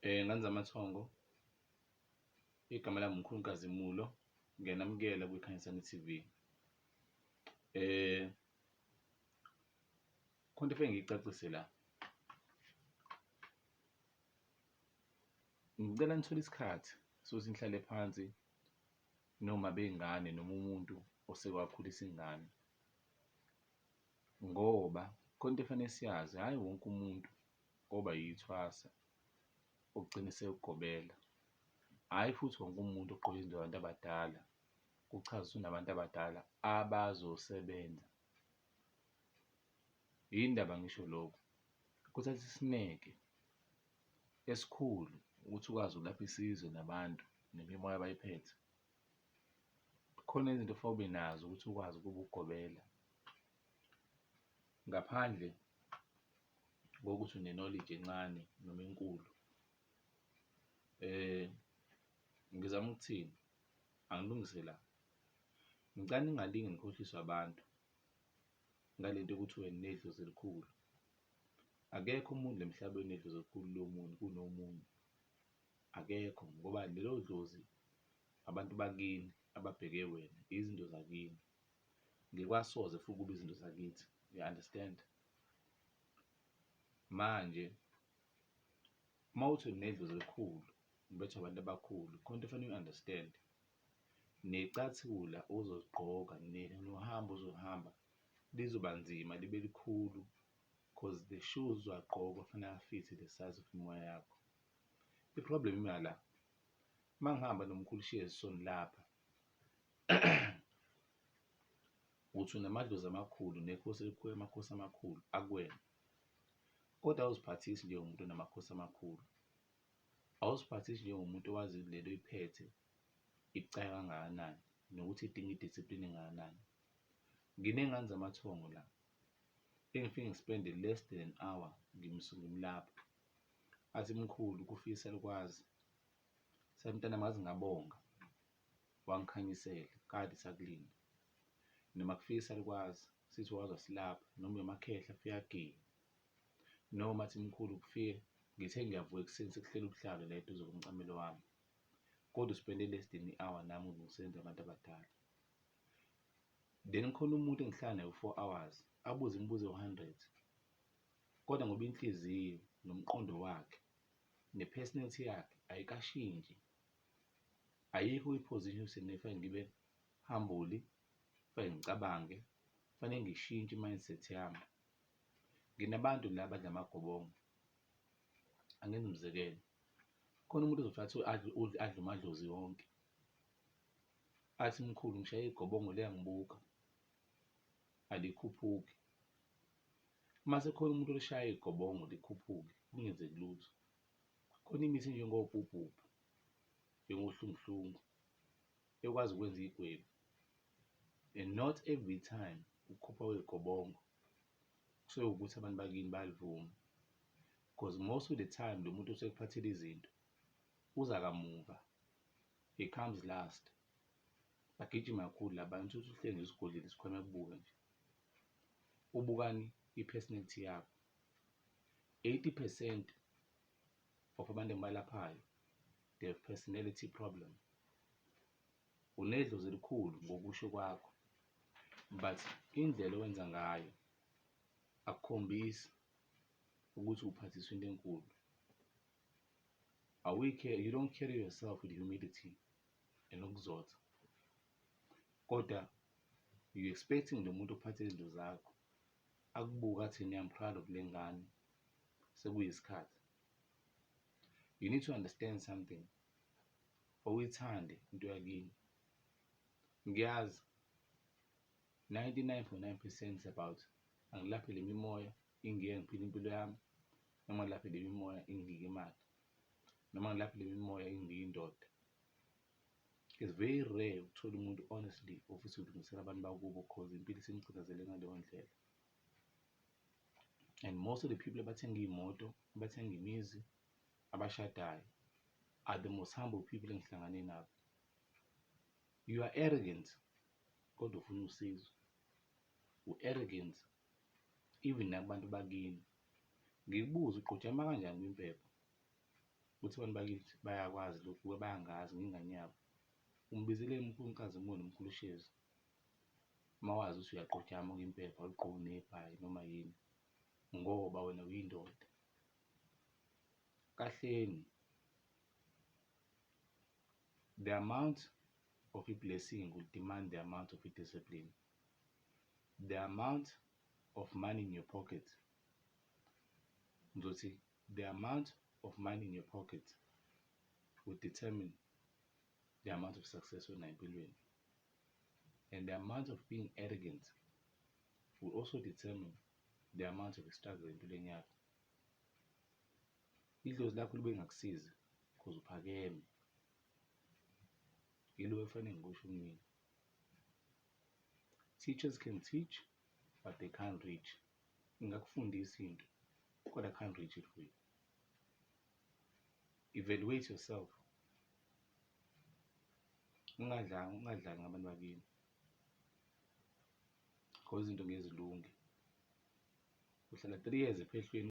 Ngane zamathongo, igama lami uMkhulu Nkazimulo, ngiyanamukela kwiKhanyisani TV. Khona into efike ngiyicacise la. Ngicela nithole isikhathi sokuthi nihlale phansi noma bey'ngane noma umuntu oseke wakhulisa ingane, ngoba khona into efanele siyazi, hhayi wonke umuntu oba yithwasa ogcina esewugobela, hhayi futhi wonke umuntu ogqoke izinto zabantu abadala kuchaza ukuthi unabantu abadala abazosebenza. Yini ndaba ngisho lokhu? Kuthatha isineke esikhulu ukuthi ukwazi ukulapha isizwe nabantu nemimoya abayiphethe. Kukhona izinto ofanele ube nazo ukuthi ukwazi ukuba ugobela ngaphandle kokuthi une-knowledge encane noma enkulu. Ngizama ukuthini? Angilungise la, ngicela ningalinge nikhohliswe abantu ngale nto yokuthi wena unedlozi elikhulu. Akekho umuntu la emhlabeni onedlozi elikhulu lomunye kunomunye, akekho ngoba lelo dlozi abantu bakini ababheke wena, izinto zakini. Ngeke futhi kube izinto zakithi, you understand? Manje uma uthi unedlozi elikhulu, ubethwa abantu abakhulu, khona into ofanele uyi-understand-e. Necathula ozozigqoka nohambo ozohamba lizoba nzima libe likhulu cause the shoes ozowagqoka kufanele afithe the size of imimoya yakho. I-problem ima la, uma ngihamba nomkhulu Shezi sonilapha uthi unamadlozi amakhulu nekhosi elikhulu amakhosi amakhulu akuwena, kodwa awuziphathisi njengomuntu onamakhosi amakhulu, awuziphathisi njengomuntu owazi lento oyiphethe ibucayi kangakanani nokuthi idinga i-discipline engakanani. Nginey'ngane zamathongo la engifike ngispende less than an hour ngimlapha, athi mkhulu kufika isalukwazi, sathi mntanami ngaze ngabonga wangikhanyisela kade sakulinda. Noma kufika isalukwazi sithi waze wasilapha noma amakhehla afike agiye, noma athi mkhulu kufike ngithe ngiyavuka ekuseni sekuhleli ubuhlalo la eduze komcamelo wami, kodwa uspende less than i-hour nami ngilungiselela abantu abadala. Then khona umuntu engihlala naye u-4 hours abuze imibuzo ewu-100, kodwa ngoba inhliziyo nomqondo wakhe ne-personality yakhe ayikashintshi, ayikho kwi-position yokuthi kufanele ngibe humble, kufanele ngicabange, kufanele ngishintshe i-mindset yami. Nginabantu la abadla amagobongo, angenze umzekelo, khona umuntu ozofika athi adle amadlozi wonke, athi mkhulu ngishaye igobongo liyangibuka, alikhuphuki. Mase khona umuntu olishaya igobongo likhuphuke kungenzeki lutho. Khona imithi enjengobhubhubhu, njengohlunguhlungu ekwazi ukwenza igwebu and not every time ukukhupha kwegobongo kusuke kuwukuthi abantu bakini bayalivuma cause most of the time lo muntu osuke ekuphathela izinto uza kamuva, he comes last. Bagijima kakhulu la bantu, utholukuthi uhleli nje usigodlile isikhwama ekubuka nje. Ubukani? I-personality yakho. 80% of abantu engibalaphayo they have personality problem. Unedlozi elikhulu ngokusho kwakho but indlela owenza ngayo akukhombisi ukuthi uphathiswa into enkulu. You don't carry yourself with humility and ukuzotha, kodwa you expecting lo muntu ophathe izinto zakho akubuke athi I'm proud of le ngane, sekuyisikhathi. You need to understand something, awuyithande into yakini. Ngiyazi 99.9% about angilaphe le mimoya ingiyeke ngiphile impilo yami, noma ngilaphe le mimoya inginike imali, noma ngilaphe le mimoya inginike indoda. It's very rare ukuthola umuntu honestly ofisa ukulungisela abantu bakubo cause impilo isimcindezele ngaleyo ndlela. And most of the people abathenga iy'moto, abathenga imizi, abashadayo are the most humble people engihlangane nabo. You are arrogant kodwa ufuna usizo. U-arrogant even nakubantu bakini. Ngikubuze uqojama kanjani kwimpepho? Ukuthi abantu bakithi bayakwazi lokhu, bayangazi ngingane yabo. Umbizele umkhulu Nkazimulo nomkhulu Shezi uma wazi ukuthi uyaqojama kwimpepha, awuligqoki nebhayi noma yini, ngoba wena uyindoda. Kahleni, the amount of i-blessing will demand the amount of i-discipline. The amount of money in your pocket, ngizothi the amount of money in your pocket will determine the amount of success onayo empilweni, and the amount of being arrogant will also determine the amount of struggle empilweni yakho. Idlozi lakho libe ngakusizi because uphakeme. Yilo efanele ngikusho kumina. Teachers can teach, but they can't reach. Ngingakufundisa into, kodwa I can't reach it for you. Evaluate yourself. Ungadlali, ungadlali ngabantu bakini, because izinto ngeke zilunge. Uhlala 3 years ephehlweni.